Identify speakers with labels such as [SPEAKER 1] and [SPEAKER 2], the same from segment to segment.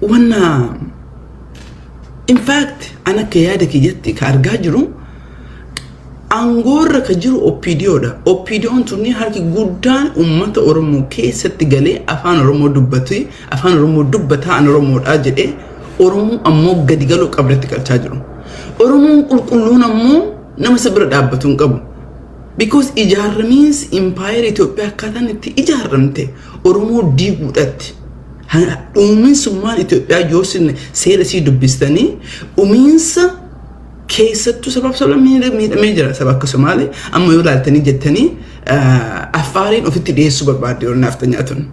[SPEAKER 1] Wanna in fact an akka yaada kiyyatti ka argaa jiru, aangoorra ka jiru OPDOdha. OPDOn tunni harki guddaan uummata Oromoo keessatti galee afaan Oromoo dubbate, afaan Oromoo dubbataa, an Oromoodha jedhee, Oromoo ammoo gadi galuu qabdatti galchaa jiru. Oromoon qulqulluun ammoo nama isa bira dhaabbatu hin qabu. Because ijaaramiinsi impaayera Itoophiyaa akkaataan itti ijaaramte Oromoo diiguudhaatti. Dhuuminsummaan Itoophiyaa yoo seera isii dubbistanii, dhumiinsa keessattuu sabaaf sablammiin miidhamee jira. Saba akka Somaalee amma yoo ilaaltanii jettanii, Affaariin ofitti dhiyeessuu barbaadde yeroo naaftanyaa tun.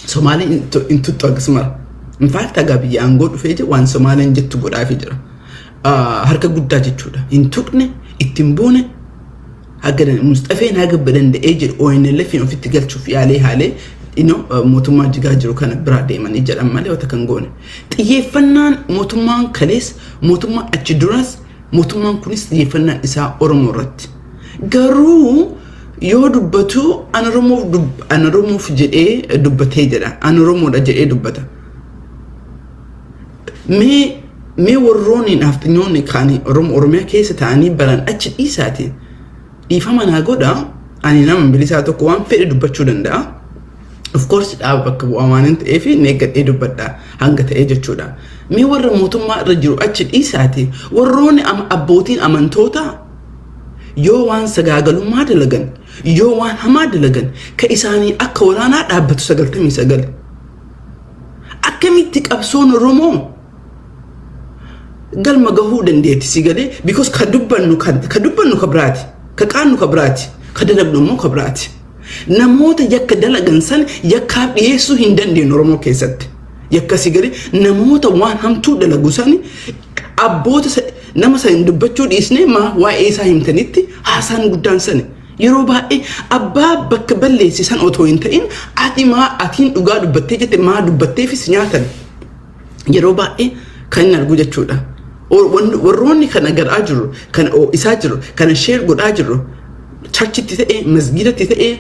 [SPEAKER 1] Somaaliin hin tuttu akkasuma. In fact hagaa biyya aangoo dhufee jira, waan Somaaliin jettu godhaafii jira. Harka guddaa jechuudha. Hin tuqne, ittiin buune. Haga Mustafeen haga danda'ee jedhu ONLF ofitti galchuuf yaalee haalee mootummaa jigaa jiru kana biraa deemanii jedhan malee wanta kan goone. Xiyyeeffannaan mootummaan kalees, mootummaan achi duras, mootummaan kunis xiyyeeffannaan isaa Oromoo irratti. Garuu yoo dubbatu an Oromoof jedhee dubbatee jedha. An Oromoodha jedhee dubbata. Mee warroonni naafxanyoonni kaanii Oromoo Oromiyaa keessa ta'anii baran achi dhiisaati. Dhiifama naa godha, ani nama bilisaa tokko waan fedhe dubbachuu danda'a. Of course dhaaba bakka bu'aa waan hin ta'eef inni eeggadhee dubbadha hanga ta'ee jechuudha. Mee warra mootummaa irra jiru achi dhiisaati, warroonni abbootiin amantoota yoo waan sagaagalummaa dalagan, yoo waan hamaa dalagan, ka isaanii akka waraanaa dhaabbatu 99. Akkamitti qabsoon Oromoo galma gahuu dandeetti si galee? Because ka dubbannu ka biraati, ka qaannu ka biraati, ka dalagnu immoo ka biraati. Namoota yakka dalagan san yakkaaf dhiyeessuu hin dandeenyu Oromoo keessatti. Yakka si galee, namoota waan hamtuu dalagu san abboota nama san dubbachuu dhiisnee maa waa'ee isaa himtanitti haasaan guddaan sani. Yeroo baay'ee abbaa bakka balleessisan otoo hin ta'in, ati maa atiin dhugaa dubbattee jette maa dubbatteefis nyaatan. Yeroo baay'ee kan inni argu jechuudha. Warroonni kana garaa jiru, kana isaa jiru, kana share godhaa jiru, churchitti ta'ee, masgiidatti ta'ee,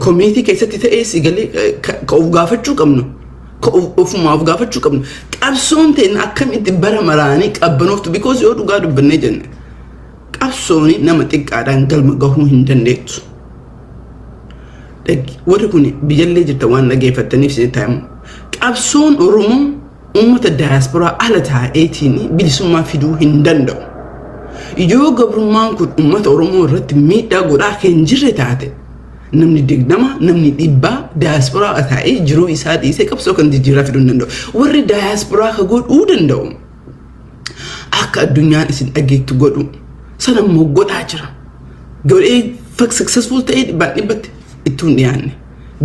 [SPEAKER 1] community keessatti ta'ee, si galee, ka of gaafachuu qabnu. Ka ofumaa of gaafachuu qabnu. Qabsoon ta'e akkamitti bara maraanii qabbanooftu? Because yoo dhugaa dubbannee jenne, qabsooni nama xiqqaadhaan galma gahuu hin dandeettu. Warri kun biyyallee jirta waan dhageeffattaniif isin taa'imu. Qabsoon Oromoo uummata daayasporaa ala taa'eetiin bilisummaa fiduu hin danda'u. Yoo gabrummaan kun uummata Oromoo irratti miidhaa godhaa kan hin jirre taate, namni 20, namni 100 daayasporaa taa'ee jiruu isaa dhiisee qabsoo kan jijjiirraa fiduu hin danda'u. Warri daayasporaa ka godhuu danda'u akka addunyaan isin dhageettu godhu sana immoo godhaa jira. Godhee successful ta'ee dhibbaan dhibbatti ittuu hin dhiyaanne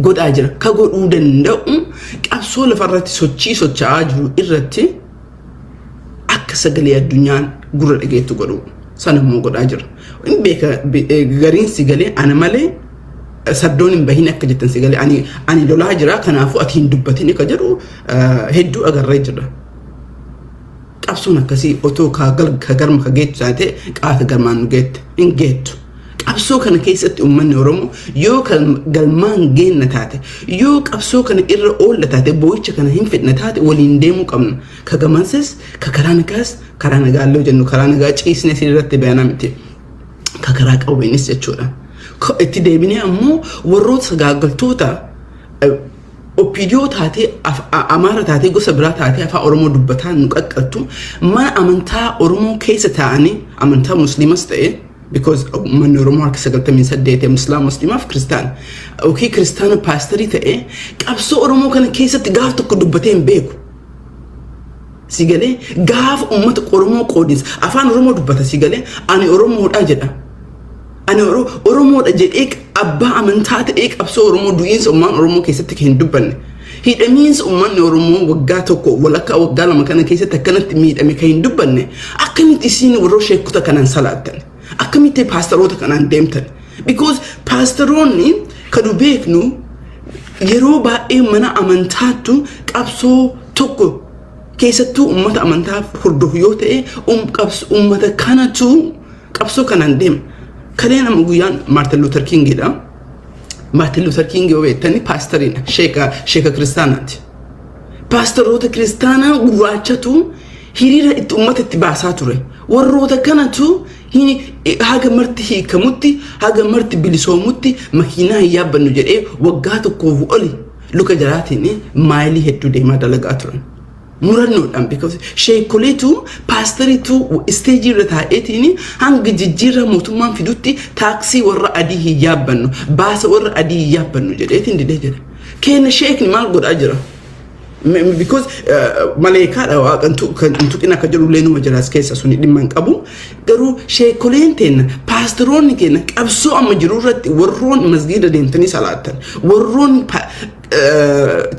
[SPEAKER 1] godhaa jira. Ka godhuu danda'u qabsoo lafarratti sochii socho'aa jiru irratti akka sagalee addunyaan gurra dhageettu godhu sana immoo godhaa jira. Hin beeka, gariin si galee ana malee sardoon hin bahin akka jettan, si galee, ani lolaa jira, kanaafuu ati hin dubbatin akka jedhu hedduu agarree jira. Qabsoon akkasii otoo ka garma ka geettu taate, qaata garmaan nu geette hin geettu. Qabsoo kana keessatti uummanni Oromoo yoo galmaan geenna taate, yoo qabsoo kana irra oolla taate, boo'icha kana hin fidna taate, waliin deemuu qabna. Ka gamanses, ka karaa nagaas, karaa nagaallee jennu, karaa nagaa ciisnee irratti bayanaa miti. Ka karaa qawweenis jechuudha. Itti deebinee ammoo warroota sagaagaltoota OPDO taatee, Amaara taatee, gosa biraa taatee, afaan Oromoo dubbataa nu qaqqabtu, mana amantaa Oromoo keessa taa'anii, amantaa Musliimas ta'e, because uummanni Oromoo harka 98 Musliima, Musliimaaf Kiristaan yookiin Kiristaana paasterii ta'e, qabsoo Oromoo kana keessatti gaaf tokko dubbatee hin beeku. Si galee, gaafa uummata Oromoo qoodinsa afaan Oromoo dubbata, si galee, ani Oromoodha jedha. Ani Oromoodha jedhee abbaa amantaa ta'ee qabsoo Oromoo, du'iinsa uummanni Oromoo keessatti kan hin dubbanne. Hidhamiinsa uummanni Oromoo waggaa tokko walakkaa, waggaa 2 kana keessatti akkanatti miidhame kan hin dubbanne, akkamitti isin warra sheekota kanaan salaattan? Akkamitti paastaroota kanaan deemtan? Because paastaroonni kan nu beeknu yeroo baay'ee mana amantaattu qabsoo tokko keessattuu uummata amantaa hordofu yoo ta'e, uummata kanatu qabsoo kanaan deema. Kalee nama guyyaan Maartin Luther Kingidha. Maartin Luther King yoo beektani paasteriidha. Sheeka kiristaanaati. Paastaroota kiristaanaa gurraachatu hiriira itti uummata itti baasaa ture. Warroota kanatu haga marti hiikamutti, haga marti bilisoomutti makiinaa hin yaabbannu jedhee waggaa 1f oli luka jalaatiin maayilii hedduu deemaa dalagaa turan. Murannoodhaan, because sheekoleetu, paasteriitu isteejii irra taa'eetiin hanga jijjiirraa mootummaan fidutti taaksii warra adii hin yaabbannu, baasa warra adii hin yaabbannu jedheetiin didee jedha. Keenya sheekni maal godhaa jira? Because maleekaadha, waaqan kan tuqin akka jedhu illee numa jiraas keessa suni dhimma hin qabu. Garuu sheekoleen teenna, paasteroonni keenya qabsoo amma jiru irratti, warroon masgiida deemtanii salaattan, warroon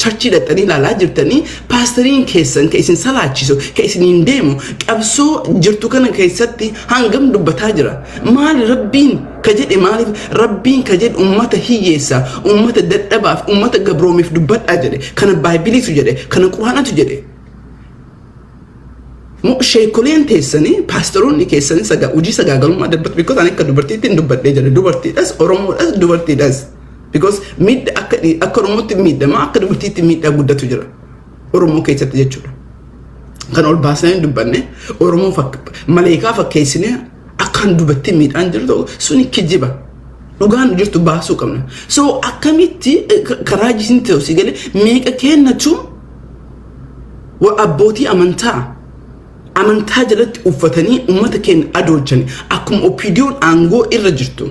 [SPEAKER 1] churchii dhaqxanii ilaalaa jirtanii, paasteriin keessan ka isin salaachisu, ka isiniin deemu, qabsoo jirtu kana keessatti hangam dubbataa jira? Maali Rabbiin ka jedhe? Maaliif Rabbiin ka jedhe ummata hiyyeessa, ummata dadhabaaf, ummata gabroomeef dubbadhaa jedhe? Kana Baaybiliitu jedhe, kana Quraanatu jedhe. Sheekoleen teessanii, paasteroonni keessanii hojii sagaagalummaa darbatu, because ani akka dubartiitti hin dubbadhee jedhe. Dubartiidhas, Oromoodhas, dubartiidhas, because miidha akka Oromootti miidhama, akka dubartiitti miidhaa guddatu jira Oromoo keessatti jechuudha. Kan ol baasnee hin dubbanne, Oromoo maleekaa fakkeessinee akkaan dubartii miidhaan jirtu suni kijiba. Dhugaan jirtu baasuu qabna. So akkamitti karaa jisiin ta'u si galee meeqa kennatu abbootii amantaa amantaa jalatti uffatanii uummata keenya adoochan, akkuma OPDOn aangoo irra jirtu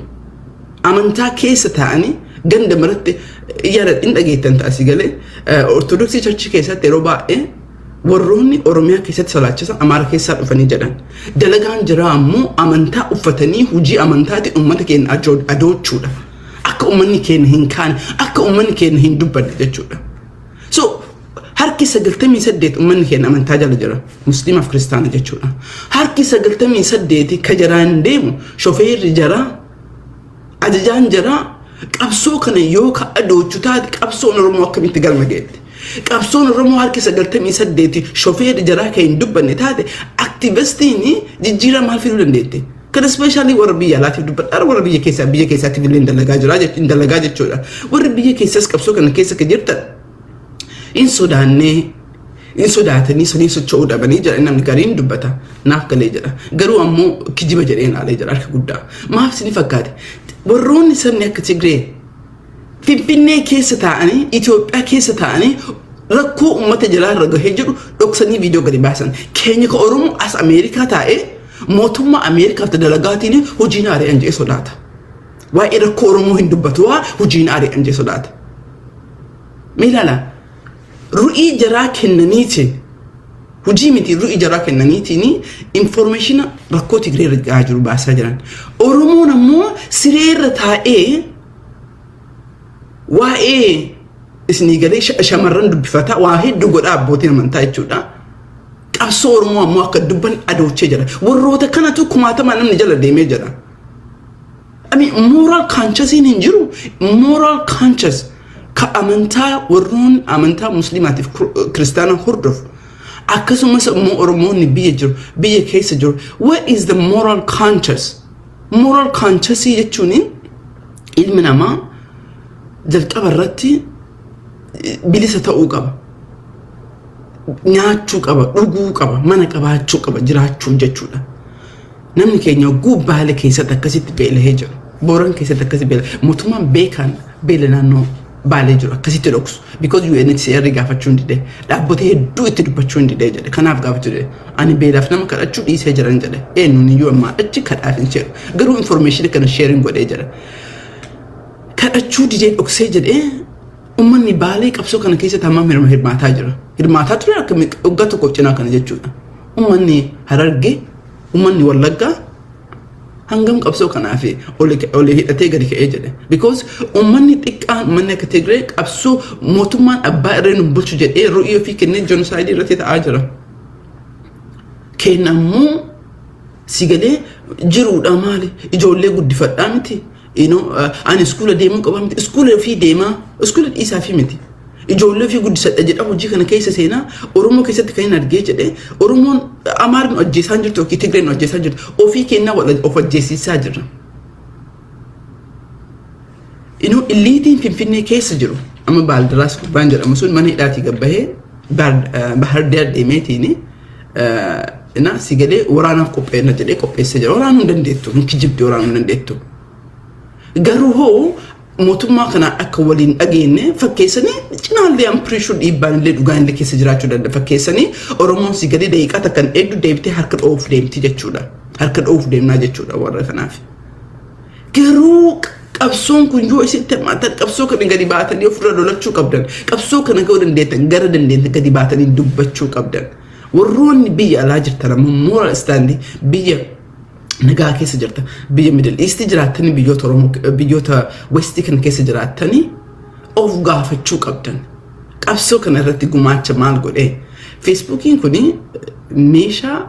[SPEAKER 1] amantaa keessa taa'anii ganda maratti yaada hin dhageettan taasii galee. Ortodoksii churchii keessatti yeroo baay'ee warroonni Oromiyaa keessatti salaachisan Amaara keessaa dhufanii jedhan. Dalagaan jira ammoo amantaa uffatanii hojii amantaatiin uummata keenya adoochuudha. Akka uummanni keenya hin kaane, akka uummanni keenya hin dubbanne jechuudha. So harki 98 uummanni keenya amantaa jala jira. Musliimaaf Kiristaana jechuudha. Harki 98 ka jaraan deemu, shofeerri jaraa, ajajaan jaraa qabsoo kana yoo ka adoochu taate, qabsoon Oromoo akkamitti galma geetti? Qabsoon Oromoo harki 98 shofeerri jaraa kan hin dubbanne taate, aktivistiin jijjiirama maal fiduu dandeetti? Kana especially warra biyya alaatiif dubbadhaa, warra biyya keessaa, biyya keessaatiif illee hin dalagaa jechuudha. Warri biyya keessaas qabsoo kana keessa kan jirtan hin sodaannee, hin sodaatanii sanii socho'uu dhabanii jedha. Namni gariin dubbata, naaf galee jedha. Garuu ammoo kijiba jedheen aalee jira harka guddaa. Maaf isin fakkaate? Warroonni sabni akka Tigree Finfinnee keessa taa'anii, Itoophiyaa keessa taa'anii rakkoo uummata jalaa irra gahee jedhu dhoksanii viidiyoo gadi baasan. Keenya ka Oromoo as Ameerikaa taa'ee mootummaa Ameerikaaf dalagaatiin hojiin ari'an jedhee sodaata. Waa'ee rakkoo Oromoo hin dubbatu, waa hojiin ari'an jedhee sodaata. Mee ilaala, ru'ii jaraa kennaniitiin, hojii miti, ru'ii jaraa kennaniitiin information rakkoo Tigree irra gahaa jiru baasaa jiran. Oromoon ammoo siree irra taa'ee waa'ee isinii galee shamarran dubbifataa, waa hedduu godhaa abbootiin amantaa jechuudha. Qabsoo Oromoo ammoo akka dubban adoochee jira. Warroota kanatu kumaatamaa namni jala deemee jira. I mean, moral conscious hin jiru. Moral conscious ka amantaa, warroon amantaa Musliimaatiif Kiristaana hordofu. Akkasumas immoo Oromoonni biyya jiru, biyya keessa jiru. What is the moral conscious? Moral conscious jechuun ilmi namaa jalqaba irratti bilisa ta'uu qaba. Nyaachuu qaba, dhuguu qaba, mana qabaachuu qaba, jiraachuu jechuudha. Namni keenya hogguu Baale keessatti akkasitti beelahee jiru. Booran keessatti akkasitti beela. Mootummaan beekaan beela naannoo Baalee jiru akkasitti dhoksu. Because UNHCR gaafachuu hin dide. Dhaabbota hedduu itti dubbachuu hin dide jedhe. Kanaaf gaafachuu dide. Ani beelaaf nama kadhachuu dhiisee jiran jedhe. Eenyuun iyyuu ammaa achi kadhaaf hin jedhu. Garuu information kana sharing godhee jira. Kadhachuu didee dhoksee jedhee. Uummanni Baalee qabsoo kana keessatti hammam hirmaataa jira? Hirmaataa ture akka waggaa tokkoof cinaa kana jechuudha. Uummanni Harargee, uummanni Wallaggaa hangam qabsoo kanaaf oli hidhatee gadi ka'ee jedhe. Because uummanni xiqqaan, uummanni akka Tigree qabsoo mootummaan abbaa irree nu bulchu jedhee ru'ii ofii kennee genocide irratti ta'aa jira. Kenna ammoo si galee jiruudha, maali ijoollee guddifadhaa miti. Ani iskuula deemuu qaba miti, iskuula ofii deemaa, iskuula dhiisaa fi miti. Ijoollee ofii guddisadha jedha hojii kana keessa seenaa. Oromoo keessatti kan hin argee jedhe, Oromoon Amaarri nu ajjeesaa jirtu yookiin Tigreen nu ajjeesaa jirtu, ofii kennaa of ajjeesisaa jirra. Inuu illiitiin Finfinnee keessa jiru amma Baaldiraas gubbaan jedhamu sun mana hidhaatii gabbahee Bahar Daar deemeetiin na si galee waraanaaf qopheenya jedhee qopheessee jira. Waraanuu hin dandeettu. Hin kijibdi, waraanuu hin dandeettu. Garuu hoo mootummaa kana akka waliin dhageenye fakkeessanii cinaallee ampireeshuu dhiibbaan illee dhugaan illee keessa jiraachuu danda'a. Fakkeessanii Oromoon si galee daqiiqaa takkan hedduu deebitee harka dho'uuf deemti jechuudha. Harka dho'uuf deemnaa jechuudha warra kanaaf. Garuu qabsoon kun yoo isitti hirmaatan, qabsoo kana gadi baatanii ofirra lolachuu qabdan. Qabsoo kana ga'uu dandeettan, gara dandeettan gadi baatanii dubbachuu qabdan. Warroonni biyya alaa jirtan ammoo moral stand biyya nagaa keessa jirta. Biyya Middle East jiraattanii, biyyoota Oromoo, biyyoota West kana keessa jiraattanii of gaafachuu qabdan. Qabsoo kana irratti gumaacha maal godhee? Facebookiin kun meeshaa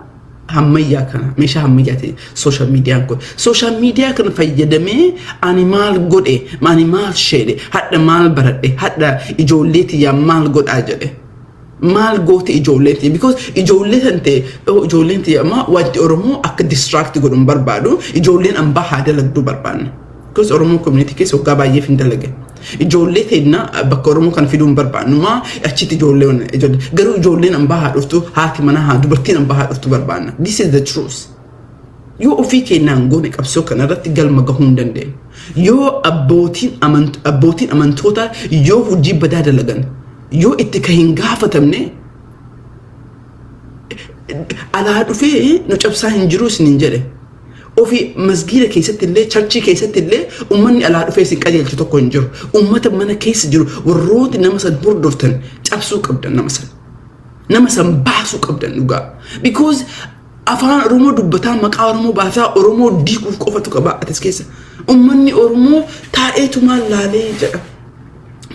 [SPEAKER 1] ammayyaa kana, meeshaa ammayyaa ta'e social mediaan kun. Social media kana fayyadamee ani maal godhe, ani maal sheedhe, hadha maal baradhe, hadha ijoollee tiyyaa maal godhaa jedhe. Maal goote ijoolleen tiyya? Because ijoollee tan ta'e, ijoolleen tiyya amma wanti Oromoo akka distract godhu hin barbaadu, ijoolleen ambaa haa dalagduu barbaanna. Because Oromoo community keessa waggaa baay'eef hin dalage. Ijoollee teennaa bakka Oromoo kana fiduu hin barbaannu, maa achitti ijoollee garuu ijoolleen ambaa haa dhuftu, haati manaa haa dubartiin ambaa haa dhuftu barbaanna. This is the truth. Yoo ofii keenyaan goone, qabsoo kanarratti galma gahuu hin dandeenyu. Yoo abbootiin amantoota yoo hojii badaa dalagan, yoo itti ka hin gaafatamne, alaa dhufee nu cabsaa hin jiru isiniin jedhe. Ofii masgiida keessatti illee, churchii keessatti illee uummanni alaa dhufee isin qajeelchu tokko hin jiru. Uummata mana keessa jiru, warrooti nama san hordoftan, cabsuu qabdan nama san. Nama san baasuu qabdan dhugaa. Because afaan Oromoo dubbataa, maqaa Oromoo baasaa, Oromoo diiguuf qofatu qaba atis keessa. Uummanni Oromoo taa'eetu maal laalee jedha.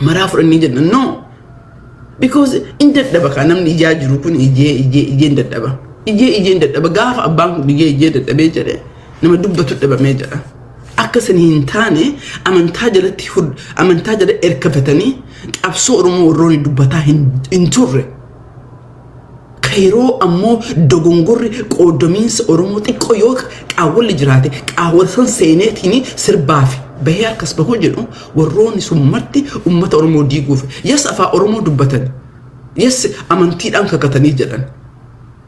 [SPEAKER 1] Maraa fudhannee jenna, no. Because in dadhaba kaa, namni ijaa jiru kun ijee ijee ijeen dadhaba. Ijee ijeen dadhaba. Gaafa abbaan kun ijee ijee dadhabee jedhe, nama dubbatu dhabamee jedha. Akka san hin taane amantaa jalatti, amantaa jala erkafatanii qabsoo Oromoo warroonni dubbataa hin turre. Ka yeroo ammoo dogongorri qoodamiinsa Oromoo xiqqoo yoo qaawwalli jiraate, qaawwala san seeneetiin sirbaa fi bahee akkas bahuu jedhu, warroonni sun marti uummata Oromoo diiguuf. Yes, afaan Oromoo dubbatan. Yes, amantiidhaan kakatanii jedhan.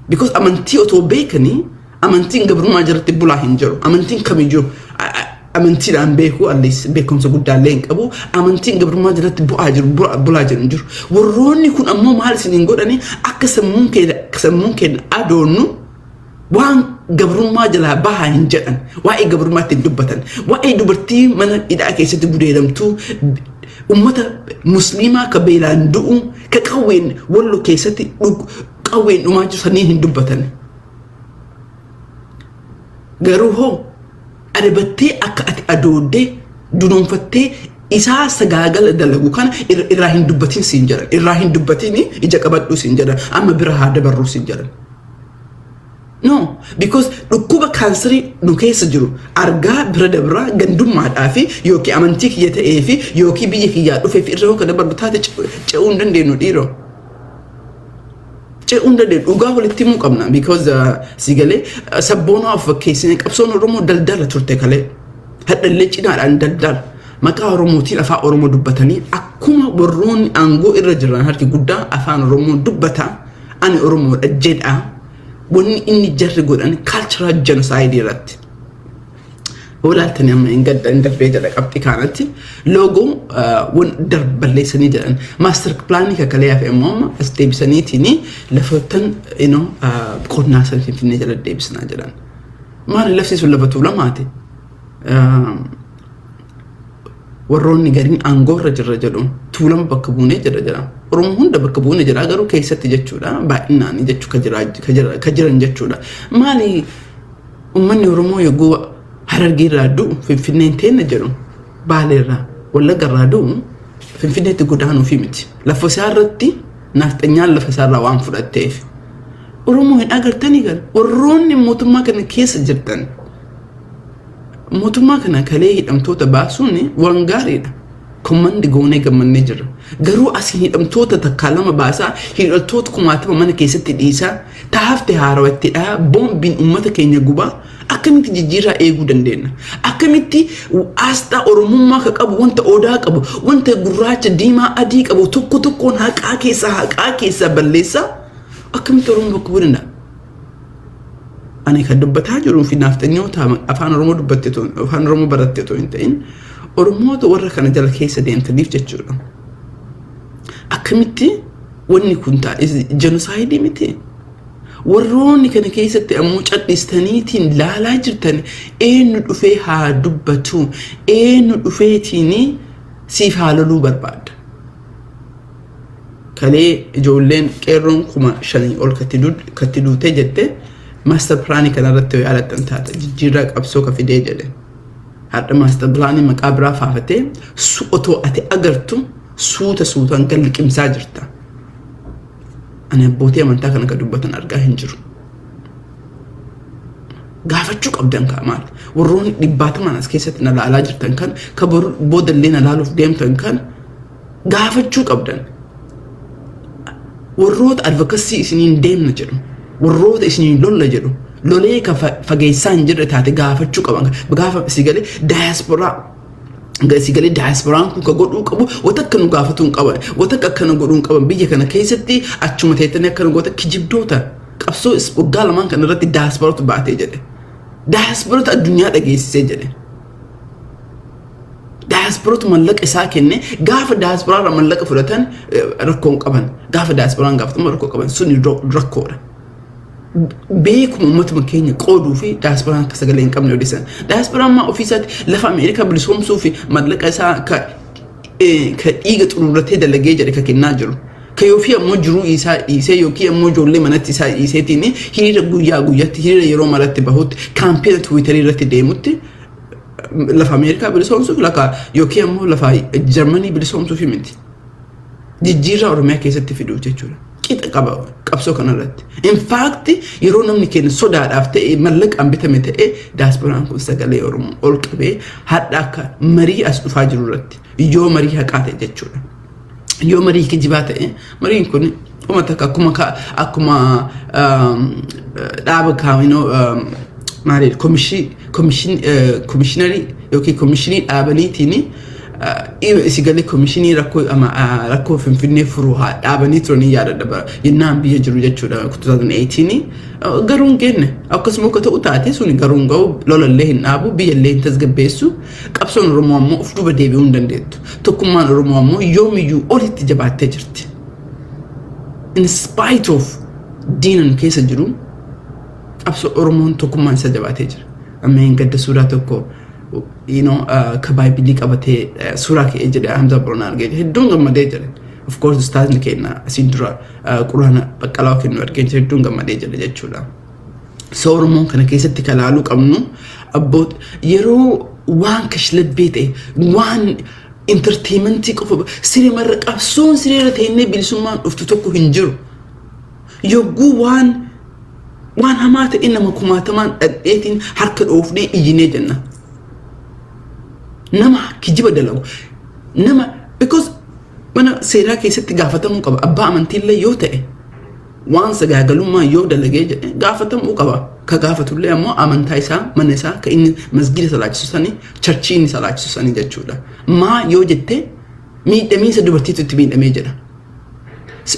[SPEAKER 1] Because amantii otoo beekanii amantiin gabrummaa jalatti bulaa hin jiru. Amantiin kamiyyuu amantiidhaan beeku, at beekumsa guddaallee hin qabu. Amantiin gabrummaa jalatti bu'aa jiru, bulaa jiru hin jiru. Warroonni kun ammoo maal isiniin godhani? Akka sammuun keenya adoonnu waan gabrummaa jalaa bahaa hin jedhan. Waa'ee gabrummaatti hin dubbatan. Waa'ee dubartii mana hidhaa keessatti gudeedamtuu, ummata musliimaa ka beelaan du'u, ka qawween Wallo keessatti qawween dhumaa jiru saniin hin dubbatan. Garuu hoo adabattee akka ati adooddee dunuunfattee isaa sagaagala dalagu kana irraa hin dubbatin siin jedhan. Irraa hin dubbatin, ija qabadhu siin jedhan. Amma bira haa dabarru siin jedhan. No, because dhukkuba kaansarii nu keessa jiru argaa bira dabraa gandummaadhaa fi yookiin amantii kiyya ta'ee fi yookiin biyya kiyyaa dhufee fi irra yoo ka dabarru taate, ce'uu hin dandeenyu dhiiroo. Ce'uu hin dandeenyu, dhugaa walitti himuu qabna, because si galee sabboonaa of fakkeessine. Qabsoon Oromoo daldala turte kalee, hadhallee cinaadhaan daldala. Maqaa Oromootiin afaan Oromoo dubbatanii, akkuma warroonni aangoo irra jiran harki guddaa afaan Oromoo dubbata, ani Oromoodha jedha, wanni inni jarri godhan cultural genocide irratti. Olaaltanii amma hin gadda hin darbee jedha qabxii kanatti logo wan darballeessanii jedhan, master planii kakalee hafe immoo amma as deebisaniitiin lafoottan qonnaa san Finfinnee jala deebisanaa jedhan. Maali, lafti sun lafa Tuulamaati? Warroonni gariin aangoorra jirra jedhu Tuulama bakka buunee jira jedha. Oromoo hunda bakka buunee jira garuu keessatti jechuudha, baay'inaan jechuu ka jiran jechuudha. Maali, uummanni Oromoo yogguu Harargeerraa du'u Finfinneen teenna jedhu, Baaleerraa, Wallaggarraa du'u Finfinneetti godaanuufi miti. Lafa isaa irratti naafxanyaan lafa isaarraa waan fudhatteef. Oromoo hin agartanii gara warroonni mootummaa kana keessa jirtan, mootummaa kana kalee hidhamtoota baasuun waan gaariidha. Commend goonee gammannee jirra. Garuu asii hidhamtoota takkaa lama baasaa, hidhamtoota kumaatama mana keessatti dhiisaa, taafte haarawattidha, boombiin uummata keenya gubaa, akkamitti jijjiirraa eeguu dandeenya? Akkamitti Akkamitti asxaa Oromummaa ka qabu, wanta odaa qabu, wanta gurraacha, diimaa, adii qabu tokko tokkoon haqaa keessaa balleessaa, akkamitti Oromoo bakka bu'uu danda'a? Ani kan dubbataa jiruu fi naaftanyoo afaan Oromoo dubbatte, afaan Oromoo baratte otoo hin ta'in, Oromoota warra kana jala keessa deemtaniif jechuudha. Akkamitti wanni kun ta'a? Genocide miti? Warroonni kana keessatti ammoo cadhistaniitiin laalaa jirtan, eenyu dhufee haa dubbatu? Eenyu dhufeetiin siif haa loluu barbaada? Kalee ijoolleen qeerroon 5,000 ol katti duutee jette, master planii kanarratti yoo yaadattan taata, jijjiirraa qabsoo ka fidee jedhe. Har'a master planii maqaa biraa faafatee otoo ati agartu suuta suutaan kan liqimsaa jirta. Ani abbootii amantaa kana kan dubbatan argaa hin jiru. Gaafachuu qabdan kaa maal? Warroonni dhibbaatamaan as keessatti na laalaa jirtan kan ka boodallee na laaluuf deemtan kan gaafachuu qabdan. Warroota advocacy isiniin deemna jedhu, warroota isiniin lolla jedhu, lolee ka fageessaa hin jirre taate gaafachuu qaban. Gaafa si galee daayasporaa, si galee daayasporaan kun ka godhuu qabu wanta akka nu gaafatuu hin qaban, wanta akka akkana godhuu hin qaban. Biyya kana keessatti achuma teettanii akkana goota, kijibdoota. Qabsoo waggaa 2n kana irratti daayasporaatu baatee jedhe. Daayasporaatu addunyaa dhageessisee jedhe. Daayasporaatu mallaqa isaa kenne. Gaafa daayasporaarraa mallaqa fudhatan rakkoo hin qaban. Gaafa daayasporaan gaafatamu rakkoo qaban, suni rakkoodha. Beekuma uummatuma keenya qooduu fi daayasporaan akka sagalee hin qabne odeessan. Daayasporaan maa ofiisaatti lafa Ameerikaa bilisoomsuu fi mallaqa isaa ka dhiiga xuruurratee dalagee jedhe ka kennaa jiru. Ka yoofii ammoo jiruu isaa dhiisee yookiin ammoo ijoollee manatti isaa dhiiseetiin hiriira guyyaa guyyaatti, hiriira yeroo maratti bahutti, campaign Twitterii irratti deemutti, lafa Ameerikaa bilisoomsuuf lafa yookiin ammoo lafa Jarmanii bilisoomsuuf miti. Jijjiirraa Oromiyaa keessatti fiduuf jechuudha. Qixa qaba qabsoo kanarratti. In fact, yeroo namni keenya sodaadhaaf ta'e mallaqaan bitame ta'e, daasporaan kun sagalee Oromoo ol qabee hadha akka marii as dhufaa jiru irratti, yoo marii haqaa ta'e jechuudha. Yoo marii kijibaa ta'e, mariin kun uummata akka akkuma dhaaba kaawinoo maali, komishiinarii yookiin komishinii dhaabaniitiin, si galee, komishinii rakkoo Finfinnee furuu haa dhaabanii turanii yaadadha bara yennaan biyya jiru jechuudha, 2018. Garuu hin genne. Akkasuma akka ta'u taate suni garuu hin ga'u, lolallee hin dhaabu, biyyallee hin tasgabbeessu. Qabsoon Oromoo ammoo of duuba deebi'uu hin dandeettu. Tokkummaan Oromoo ammoo yoomiyyuu olitti jabaattee jirti. In spite of diina nu keessa jiru, qabsoo Oromoon tokkummaan isa jabaatee jira. Amma gadda suuraa tokko ka Bibleii qabatee suuraa ka'ee jedhe Hamza Boronaa argee hedduun gammadee jedhe. Of course, ustaazni keenya asiin dura quraana baqqalaa kennu argee jira, hedduun gammadee jedhe jechuudha. So Oromoon kana keessatti kan laaluu qabnu, abboot, yeroo waan kashlabbee ta'e, waan entertainmentii qofa sireemarra qabsoon sireerra teennee bilisummaan dhuftu tokko hin jiru. Yogguu waan hamaa ta'e nama kumaatamaan dhadheetiin harka dhoofnee iyyinee jenna. Nama kijiba dalagu nama, because mana seeraa keessatti gaafatamuu qaba. Abbaa amantiillee yoo ta'e, waan sagaagalummaa yoo dalagee jedhe gaafatamuu qaba. Ka gaafatullee ammoo amantaa isaa, mana isaa, ka inni masgiida salaachisu sanii, churchii inni salaachisu sanii jechuudha. Maa yoo jette, miidhamiinsa dubartiitu itti miidhamee jedha.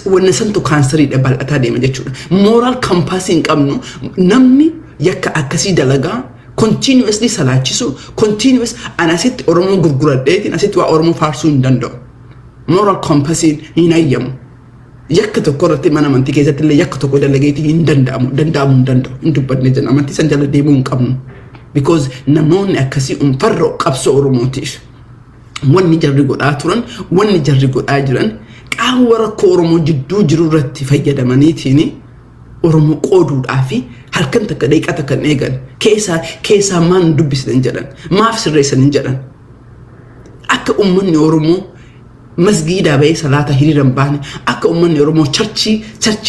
[SPEAKER 1] Wanna santu kaansariidha, bal'ataa deema jechuudha. Moral compassii hin qabnu. Namni yakka akkasii dalagaa continuously salaachisu, continuous, ani asitti Oromoo gurguradheetiin asitti waa Oromoo faarsuu hin danda'u. Moral compassiin hin hayyamu. Yakka tokko irratti mana amantii keessatti illee yakka tokko dalageetii hin danda'amu, danda'amuu hin danda'u, hin dubbanne jenna. Amantii san jala deemuu hin qabnu. Because namoonni akkasii farra qabsoo Oromootiif. Wanni jarri godhaa turan, wanni jarri godhaa jiran, qaawwa rakkoo Oromoo jidduu jiru irratti fayyadamaniitiin Oromoo qooduudhaa fi halkan takka daqiiqaa takka hin eegan. Keessaa keessaa maal dubbisitan jedhan, maaf sirreessan hin jedhan. Akka uummanni Oromoo masgiidaa bahee salaata hiriira hin baane, akka uummanni Oromoo churchii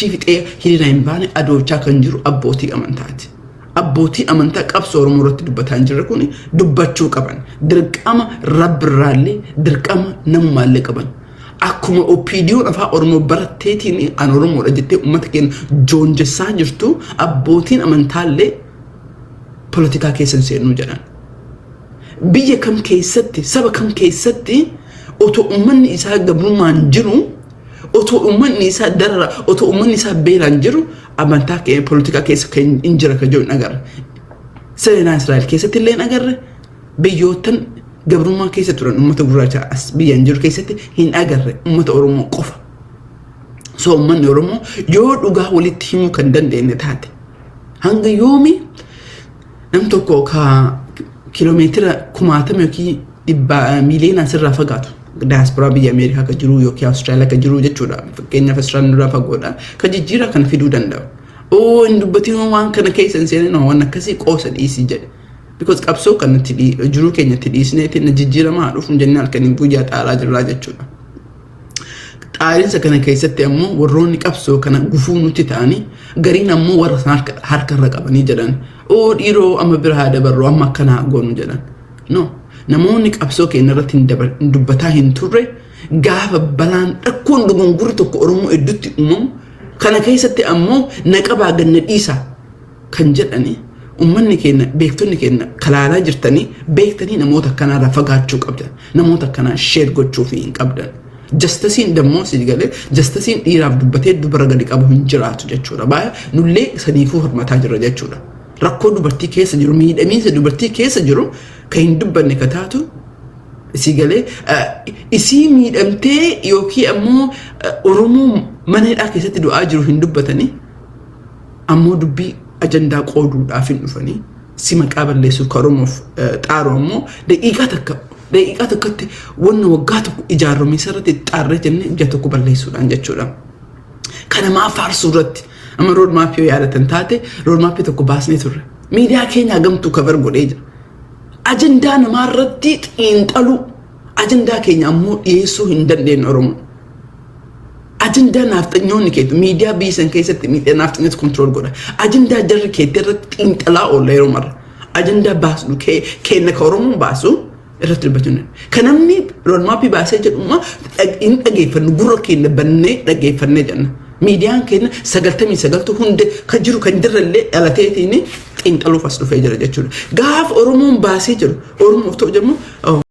[SPEAKER 1] fixee hiriira hin baane adoochaa kan jiru abbootii amantaati. Abbootii amantaa qabsoo Oromoo irratti dubbataa hin jirre kun dubbachuu qaban. Dirqama rabbirraallee, dirqama namumaallee qaban. Akkuma OPDO'n afaan Oromoo baratteetiin an Oromoodha jettee uummata keenya joonjessaa jirtu, abbootiin amantaallee poolitikaa keessa hin seenuu jedhan. Biyya kam keessatti, saba kam keessatti, otoo uummanni isaa gabrummaan jiru, otoo uummanni isaa darara, otoo uummanni isaa beelaan jiru, amantaa poolitikaa keessa kan hin jira kan jiru hin agarre. Seenaa Israa'el keessatti illee hin agarre. Biyyoottan gabrummaa keessa turan uummata gurraacha as biyyaan jiru keessatti hin agarre, uummata Oromoo qofa. So uummanni Oromoo yoo dhugaa walitti himuu kan dandeenye taate, hanga yoomi nam tokko ka kiiloomeetira 10,000 yookiin dhibbaa miiliyoonaan sirraa fagaatu, daasporaa biyya Ameerikaa ka jiru yookiin Awustiraaliyaa ka jiru jechuudha. Fakkeenyaaf, Awustiraaliyaan irraa fagoodha. Ka jijjiiraa kana fiduu danda'u. Oo, hin dubbatiin, waan kana keessa hin seenin, waan akkasii qoosa dhiisii jedhe. Because qabsoo kanatti jiruu keenyatti dhiisneetiin jijjiiramaa dhufu jennee halkanii guyyaa xaaraa jirraa jechuudha. Xaarinsa kana keessatti ammoo warroonni qabsoo kana gufuu nutti ta'anii gariin ammoo warra sana harka irra qabanii jedhan. Oo, dhiiroo, amma bira haa dabarru, amma akkanaa goonu jedhan. No, namoonni qabsoo keenya irratti hin dubbataa hin turre, gaafa balaan rakkoon dogongorri tokko Oromoo hedduutti uumamu kana keessatti ammoo naqabaa ganna dhiisaa kan jedhani, uummanni keenya, beektonni keenya kalaalaa jirtanii beektanii, namoota akkanaarraa fagaachuu qabdan, namoota akkanaa share gochuu fi hin qabdan. Justiceiin dammoo si galee, justiceiin dhiiraaf dubbatee dubara gadi qabu hin jiraatu jechuudha. Baay'ee nullee saniifuu hirmataa jirra jechuudha. Rakkoo dubartii keessa jiru, miidhamiinsa dubartii keessa jiru kan hin dubbanne ka taatu, si galee, isii miidhamtee yookiin ammoo Oromoo mana hidhaa keessatti du'aa jiru hin dubbatanii, ammoo dubbii ajandaa qooduudhaaf hin dhufanii si maqaa balleessuuf ka Oromoof xaaru ammoo daqiiqaa 1, daqiiqaa tokkotti wanna waggaa tokko ijaarame irratti xaarree jennee biyya tokko balleessuudhaan jechuudha. Kana maa faarsuu irratti amma road mapii yoo yaadatan taate, road mapii tokko baasnee turre. Miidiyaa keenya gamtuu cover godhee jira. Ajandaa namaa irratti xiinxaluu, ajandaa keenya ammoo dhiyeessuu hin dandeenye Oromoo. Ajandaa naafxanyoonni keetu miidiyaa biyya san keessatti miidiyaa naafxanyoota control godha. Ajandaa jarri keetti irratti xiinxalaa oolla yeroo marra. Ajandaa baasnu keenya ka Oromoon baasu irratti dubbachuu hin. Kan namni roadmapii baasee jedhummaa hin dhageeffannu, gurra keenya bannee dhageeffannee jenna. Miidiyaan keenya 99tu hunde kan jiru kan jirrellee dhalateetiin xiinxaluuf as dhufee jira jechuudha. Gaafa Oromoon baasee jiru Oromoof ta'u jedhamu.